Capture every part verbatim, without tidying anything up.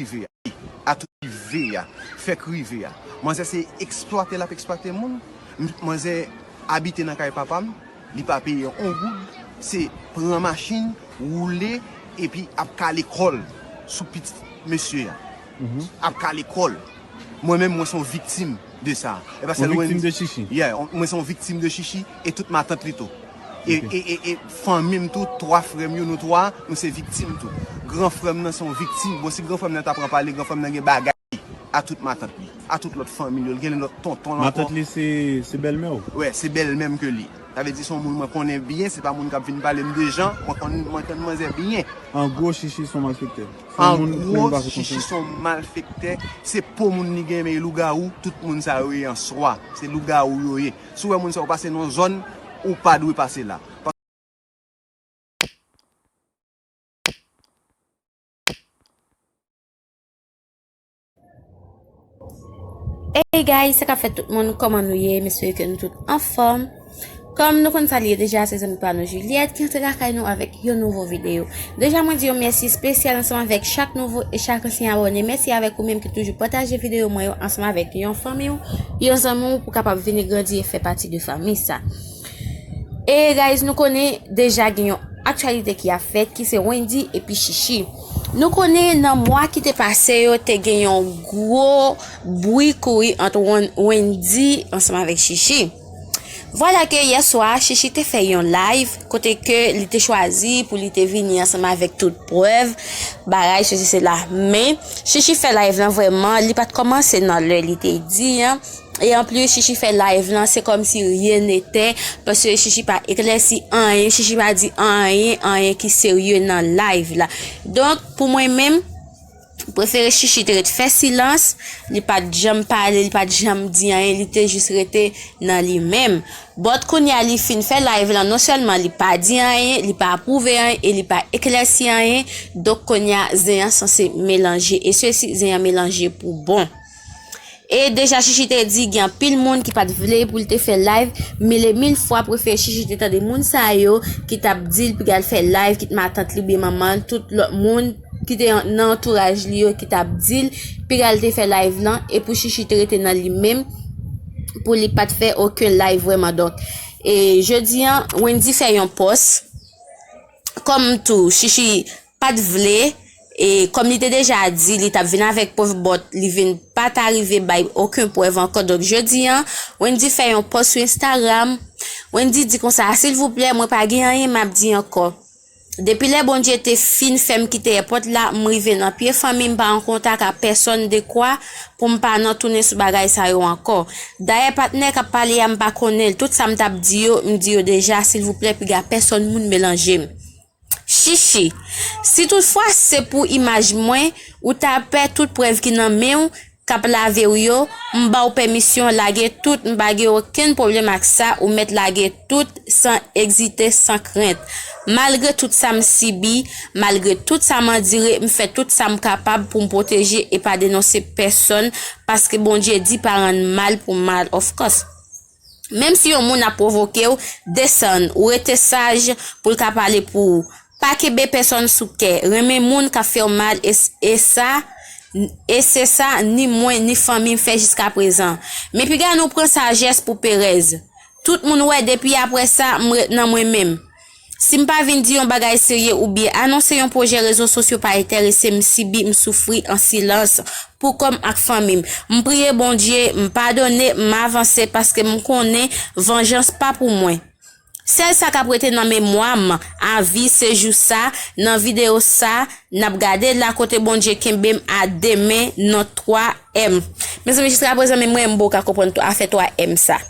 rive a. A tout rive a. Fèk rive a. Manzè se eksplwate l ap eksplwate moun. M- Manzè abite nan kay papa m. Li pa peye yon goud. Se pran machin, woule, epi ap kale kò l sou pitit mesye a. Ap kale kò l. Mwen menm, mwen se yon viktim de sa. E pa sèl Wendy. Yon viktim de Chichi? Yeah, on- mwen se yon viktim de Chichi e tout matant li tou. E, Ok. e, e, e fanmi m tou, twa frè m yo, nou twa, nou se viktim tou. Gran frè m nan se yon viktim. Bon, si gran frè m nan ta pran pale, gran frè m nan gen bagay a tout matant li, a tout lòt fanmi l yo, l gen lòt tonton l ankò. Matant li se, se bèlmè w? Wè, se bèlmè m ke li. Sa vle di se yon moun mwen konnen byen, se pa moun k ap vin pale m de jan, mwen konn, mwen konn manzè byen. An gwo, Chichi se yon malfektè. Se yon An moun pou gwo, nou pa fè Chichi konfyans. Se yon malfektè, se po moun li gen, men lougawou, tout moun sa yo ye an swa. Se lougawou yo ye. Si w wè moun sa yo pase nan yon zòn, ou pa dwe pase la. Hey guys, sa k ap fèt tout moun, kòman nou ye? M espere ke nou tout anfòm. Kòm nou konn sa l ye deja, se zanmi pa nou Juliette ki antre lakay nou avèk yon nouvo videyo. Deja mwen di yon mèsi espesyal ansanm avèk chak nouvo e chak ansyen abòne. Mèsi avèk ou menm ki toujou pataje videyo mwen yo ansanm avèk yon fanmi w, yon zanmi w pou kapab vini grandi e fè pati de fanmi sa. E guys, nou konnen deja gen yon aktyalite ki ap fèt, ki se Wendy epi Chichi. Nou konnen nan mwa ki te pase yo, te gen yon gwo bri kouri ant Wen- Wendy ansanm avèk Chichi. Vwala ke yè swa, Chichi te fè yon live kote ke li te chwazi pou li te vini ansanm avèk tout prèv, bagay, sesi, sela. Men, Chichi fè live lan vrèman, li pa t kòmanse nan lè li te di an. E anplis, Chichi fè live lan, se kòmsi rien n'était, paske Chichi pa eklèsi anyen, Chichi pa di anyen, anyen ki serye nan live la. Donk, pou mwen menm, prefere Chichi te ret fè silans, li pa t janm pale, li pa t janm di anyen, li te jis rete nan li menm. But kounye a li fin fè live lan, non sèlman li pa di anyen, li pa apwouve anyen, e li pa eklèsi anyen, donk kounye a zen an sanse melanje, e sesi zen an melanje pou bon. E deja Chichi te di gen anpil moun ki pa t vle pou l te fè live, mil e mil fwa prefere Chichi te tande moun sa yo ki t ap di l piga l fè live, kit matant li oubyen manman l, tout lòt moun ki te nan antouraj li yo ki t ap di l piga l te fè live lan, e pou Chichi te rete nan li menm, pou li pa t fè okenn live vrèman. Donk, e jodi an, Wendy fè yon pòs, kòm tou, Chichi pa t vle, e kòm li te deja di, li t ap vin avèk prèv, but li vin pa ta rive bay okenn prèv ankò. Donk, jodi an, Wendy fè yon pòs sou Instagram. Wendy di konsa, silvouplè, mwen pa gen anyen m ap di ankò. Depi lè Bondye te fin fè m kite èpòt la, m rive nan pye fanmi m, pa an kontak ak pèsonn dekwa pou m pa nan tounen sou bagay sa yo ankò. Dayè, patnè k ap pale a, m pa konnen l. Tout sa m t ap di yo, m di yo deja, silvouplè, piga pèsonn moun melanje m. Chichi, si toutfwa se pou imaj mwen, ou ta pè tout prèv ki nan men w, k ap lave w yo, m ba w pèmisyon lage tout, m pa gen okenn pwoblèm ak sa, ou mèt lage tout san ezite, san krent. Malgre tout sa m sibi, malgre tout sa m andire, m fè tout sa m kapab pou m pwoteje e pa denonse pèsonn, paske Bondye di pa rann mal pou mal, of course. Menm si yon moun ap pwovoke w, desann, ou rete saj pou l ka pale pou ou. Pa kenbe pèsonn sou kè. Renmen moun k ap fè w mal e, e sa, e se sa ni mwen ni fanmi m fè jiskaprezan. Men piga nou pran sajès pou perèz. Tout moun wè depi apre sa, m ret nan mwen menm. Si m pa vin di yon bagay serye oubyen anonse yon pwojè rezo sosyo pa enterese m, sibi, m soufri an silans pou kò m ak fanmi m. M priye Bondye, m padone, m avanse paske m konnen vanjans pa pou mwen. Sèl sa k ap rete nan memwa m avi se jou sa, nan videyo sa, n ap gade la kote Bondye kenbe m a de men nan twa M. Mezanmi, jiskaprezan, menm mwen, m poko ka konprann afè twa M sa.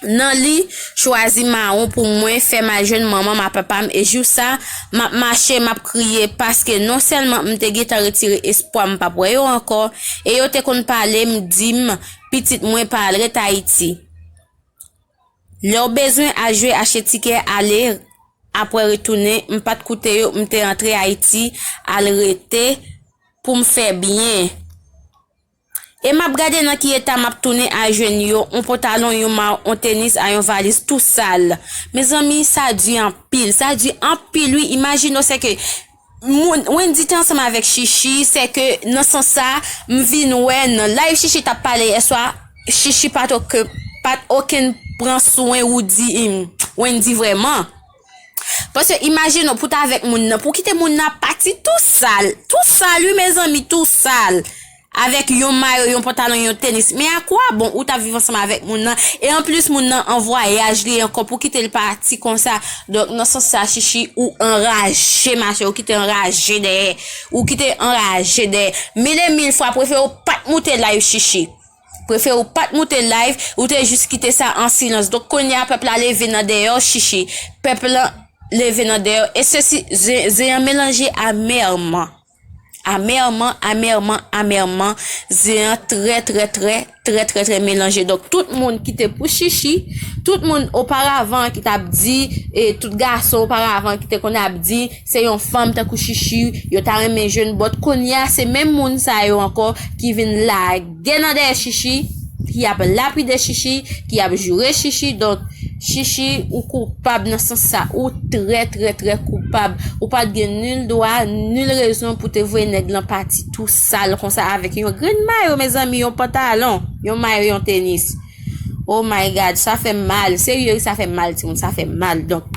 Nan li, chwazi mawon pou mwen, fè m al jwenn manman m ak papa m, e jou sa, m ap mache, m ap kriye, paske non sèlman m te gentan retire espwa m p ap wè yo ankò, e yo te konn pale m, di m, pitit mwen pa al ret Ayiti. Lè w bezwen al jwe, achte tikè, ale, apre retounen, m pa t koute yo, m te antre Ayiti, al rete, pou m fè byen. E m ap gade nan ki eta m ap tounen al jwenn yo, on pantalon, yon mayo, on tenis, a yon valiz tou sal. Mezanmi, sa di anpil, sa di anpil wi. Imajine w, se ke Moun, Wendy te ansanm avèk Chichi, se ke nan sans sa, m vin wè nan live Chichi t ap pale yèswa, Chichi pa t oke, pa t okenn pran swen Woody, em, Wendy vrèman. Paske imajine w pou w t avèk moun nan, pou w kite moun nan pati tou sal, tou sal wi mezanmi, tou sal. Avèk yon mayo, yon pantalon, yon tenis. Men a kwa bon ou t ap viv ansanm avèk moun nan? E anplis, moun nan an vwayaj li ankò pou kite l pati konsa. Donk, nan sans sa, Chichi, ou anraje, machè, ou kite anraje dèyè. Ou kite anraje dèyè. Mil e mil fwa, prefere w pa t moute live, Chichi. Prefere w pa t moute live, ou te jis kite sa an silans. Donk, kounye a, pèp la leve nan dèyè w, Chichi. Pèp la leve nan dèyè w. E sesi, zen, zen an melanje amèman. Amèman, amèman, amèman, zen an trè, trè, trè, trè, trè, trè melanje. Donk, tout moun ki te pou Chichi, tout moun oparavan ki t ap di, e tout gason oparavan ki te konn ap di, se yon fanm tankou Chichi, yo ta renmen jwenn bòt. Kounye a, se menm moun sa yo ankò ki vin lage nan dèyè Chichi, ki ap lapide Chichi, ki ap joure Chichi. Donk, Chichi, ou koupab nan sans sa. Ou trè, trè, trè koupab. Ou pa t gen nil dwa, nil rezon pou te voye nèg lan pati tou sal konsa avèk yon grenn mayo, mezanmi, yon pantalon, yon mayo, yon tenis. Oh my God, sa fè m mal. Serye, sa fè m mal, timoun, sa fè m mal. Donk,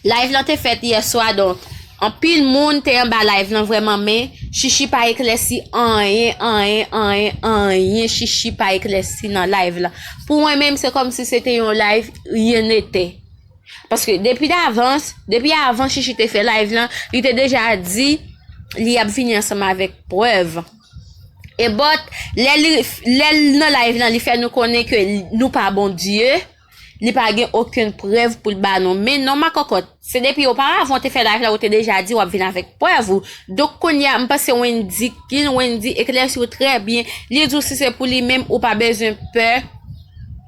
live lan te fèt yè swa, donk, anpil moun te anba live lan vrèman, men Chichi pa eklèsi anyen, anyen, anyen, anyen. Chichi pa eklèsi nan live lan. Pou mwen menm, se kòmsi se te yon live, ryen nete. Paske depi davans, depi avan Chichi te fè live lan, li te deja di li ap vini ansanm avèk prèv. E bòt, lè li, lè l nan live lan, li fè nou konnen ke nou pa Bondye, li pa gen okenn prèv pou l ba nou. Men non, makòkòt, se depi oparavan w te fè live la, ou te deja di w ap vin avèk prèv ou. Donk, kounye a, m panse Wendy, Wendy eklèsi w trè byen. Li di w si se pou li menm, ou pa bezwen pè,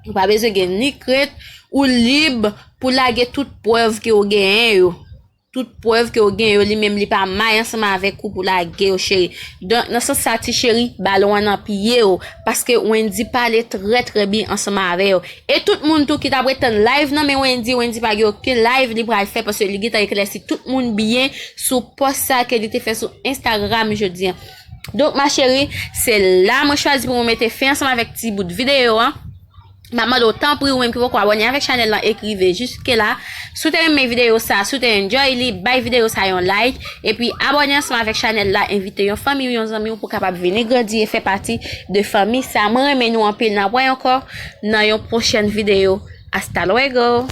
ou pa bezwen gen ni krent, ou lib pou lage tout prèv ke w genyen yo. Tout prèv ke w gen yo, li menm li pa may ansanm avèk ou pou lage yo, cheri. Donk, nan sans sa, ti cheri, balon an nan pye w, paske Wendy pale trè, trè byen ansanm avè yo. E tout moun tou ki t ap ret tann live nan men Wendy, Wendy pa gen okenn live li pral fè, paske li gentan eklèsi tout moun byen sou pòs sa ke li te fè sou Instagram jodi an. Donk, ma chérie, se la mwen chwazi pou mwen mete fen ansanm avèk ti bout videyo an. M ap mande w, tanpri, ou menm ki poko abòne avèk chanèl lan, ekrive jiske la. Si w te renmen videyo sa, si w te enjoy li, bay videyo sa yon like. Epi abòne ansanm avèk chanèl la, envite yon fanmi w, yon zanmi w pou kapab vini grandi e fè pati de fanmi sa. Mwen renmen nou anpil, n ap wè ankò nan yon pwochèn videyo. Hasta luego!